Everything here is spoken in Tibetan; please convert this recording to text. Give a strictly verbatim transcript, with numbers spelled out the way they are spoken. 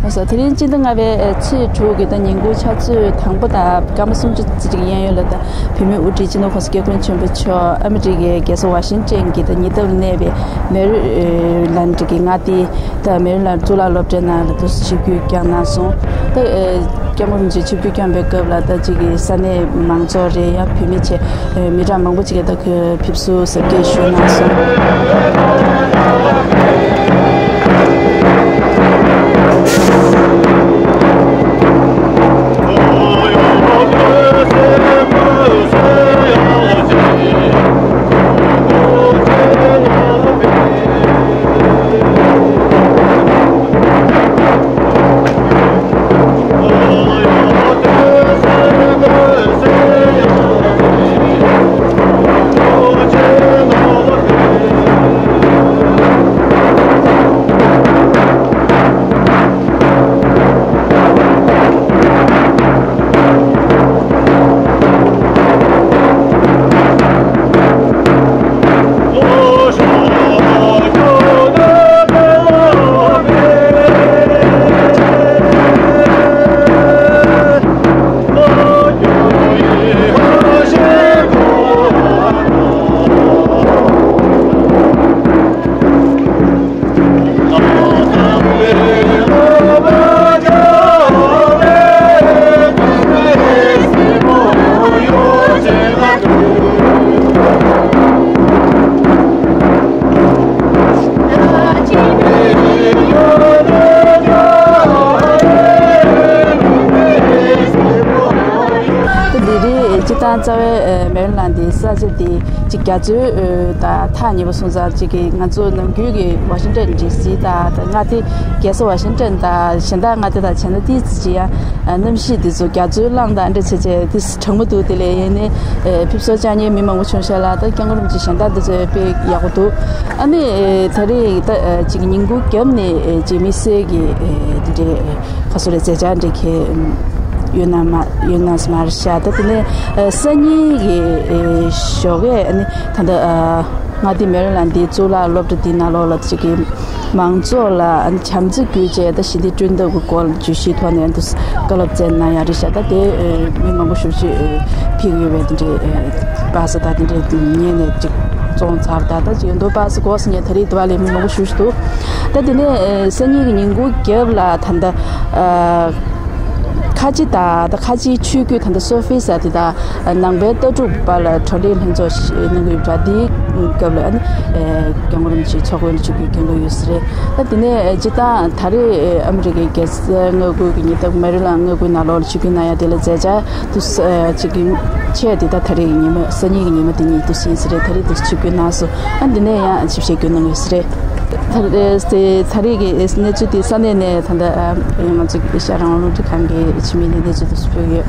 ས། དེ་རིང་སྤྱི་ཟླ་ལྔ་པའི་ཚེས་དྲུག་གི་ད་ཉིན་གུང་ཕྱག་ཚོད་དང་པོ་དང་སྐར་མ་སུམ་ཅུ་ཙམ་ཅིག་གཡས་གཡོན་ལ། ད་བོད་མིའི་དབུ་ཁྲིད་སྤྱི་ནོར་༸གོང་ས་༸སྐྱབས་མགོན་ཆེན་པོ་མཆོག་ཨ་མི་རི་ཀའི་རྒྱལ་ས་ཝ་ཤིང་ཊོན་གྱི་ད་ཉེ་འདབས་ལ་གནས་པའི་མེ་རི་ལན་ཌི་གི་མངའ་སྡེ། ད་མེ་རི་ལན་ཌི་གཙུག་ལག་སློབ་གྲྭའི་ནང་ལ་དུ་ཆིབས་བསྒྱུར་བསྐྱངས་གནང་སོང་། ད་ཨེ་སྐྱབས་མགོན་རིན་པོ་ཆེ་ཆིབས་བསྒྱུར་བསྐྱངས་པའི་སྐབས་ལ། ད་ཅིག་གི་ས་གནས་མང་ཚོགས་རེད། ཡང་བོད་མི་ཆེ་ཨེ་མི་གྲངས་མང་པོ་ཅིག་གིས་ད་ཁོའི་ཕེབས་བསུ་གཟབ་རྒྱས་ཞུས་གནང་སོང་། ད་འདི་རིང་སྤྱིར་བཏང་རྩ་བའི་མེ་རི་ལན་ཌི་ས་ཆ་འདི་ཅིག་རྒྱ་མཚོའི་ད་ཐག་ཉེ་བ་སོང་ཙང་། ཅིག་གི་ང་ཚོ་ནམ་རྒྱུན་གྱི་ཝ་ཤིང་ཊོན་ཌི་སི་དང་ད་མངའ་སྡེ་རྒྱལ་ས་ཝ་ཤིང་ཊོན་དང་གཞན་དག་མངའ་སྡེ་དང་བྱས་ན་ཏོག་ཙམ་ཅིག་ཡང་གནམ་གཤིས་འདི་ཚོ་རྒྱ་མཚོའི་རླངས་དང་འདྲ་བྱས་བྱས་ཏོག་ཙམ་གྲང་མོ་འདུག་དེ་ལས་ཡིན་ནའི་ཕེབས་བསུ་བཅར་མཁན་མི་མང་པོ་བྱུང་ཤག་ལ། ད་སྐྱབས་མགོན་རིན་པོ་ཆེ་གཞན་དག་འདི་ཚོ་དཔེ་ཡག་པོ་འདུག་ཨ་ནི་ད་རེས་ད་ཅིག་ཉིན་གུང་རྒྱབ་ནས་ཅིག་དམིགས་བསལ་གྱི་དེ་འདྲའི་ཁ་སོ་རེ་མཛད་འཆར་འདྲ་གི་ཡོད་ན་མ་ཡོད་ན་མ་རེད་ཤག་ད་དེ་ནས་སང་ཉིན་གྱི་ཞོགས་ཀས་ཨ་ནི་ད་ལྟ་མངའ་སྡེ་མེ་རི་ལན་ཌིའི་གཙུག་ལག་སློབ་གྲྭ་འདི་ནང་ལོགས་ལ་ཅིག་གི་མང་ཚོགས་ལ་ཨ་ནི་བྱམས་བརྩེ་བསྐུལ་བྱས། ད་ཞི་བདེ་བསྐྲུན་ཐབས་ཀྱི་སྐོར་བརྗོད་གཞིའི་ཐོག་ནས་ཨ་ནི་བཀའ་སློབ་སྩལ་གནང་ཡ་རེད་ཤག་ད་དེ་མི་མང་པོ་ཞེ་པོ་ཅིག་ཕེབས་ཡོད་པའི་དེ་འདྲའི་པར་ས་དང་དེ་འདྲའི་ཉན་ནས་ཅིག་བཙོང་ཚར། ད་ད་ཅིག་ཡོད་འདུག་པར་ས་གོ་སོང་ངས། ད་རེས་དེ་བ་ལས་མི་མང་པོ་ཞེ་པོ་ཅིག་འདུག་ད་དེ་ནས་སང་ཉིན་གྱི་ཉིན་གུང་རྒྱབ་ལ་ད་ལྟ་ཁ་ཆེ་དང་ད་ཁ་ཆེའི་ཆོས་བརྒྱུད་ད་ལྟ་སོ་ཧྥི་ས་དེ་དང་ནང་པའི་ལྟ་གྲུབ་པ་ལ་གྲོས་འདྲིའི་ལྷན་ཚོགས་གནང་གི་ཡོད་པ། འདིའི་སྐབས་ལ་ཨ་ནི་སྐྱབས་མགོན་རིན་པོ་ཆེའི་ཚོགས་དཔོན་ལ་ཆིབས་བསྒྱུར་སྐྱོང་གི་ཡོད་ས་རེད། ད་དེ་ནས་སྤྱིར་བཏང་ད་རེས་ཨ་མི་རི་ཀའི་རྒྱལ་ས་མངའ་ཁུལ་གྱི་ཉེ་འདབས་མེ་རི་ལན་མངའ་ཁུལ་ནང་ལོགས་ལ་ཆིབས་བསྒྱུར་གནང་ཡ་དེ་ལ་མཛད་འཆར་དུ་ཅིག་གི་ཆེད་དེ་ད་ད་རེས་ཀྱི་ཉི་མ་སང་ཉིན་གྱི་ཉི་མ་དེ་ཉིད་དུ་ཟིན་ས་རེད། ད་རེས་དུ་ཆིབས་བསྒྱུར་གནང་སོང་། ཨ་འདི་ནས་ཡང་ཆིབས་ཞལ་བསྒྱུར་གནང་ཡོད་ས་རེད། ད་རེས་ད་རེས་ཀྱི་གནས་ཚུལ་དེ་ས་གནས་ནས་ད་ལྟ་ང་ཚོ་ཨེ་ཤ་ཡ་རང་དབང་རླུང་འཕྲིན་ཁང་གི་ཆིབས་མི་ནས་གནས་ཚུལ་དུ་སྤེལ་ཡོད།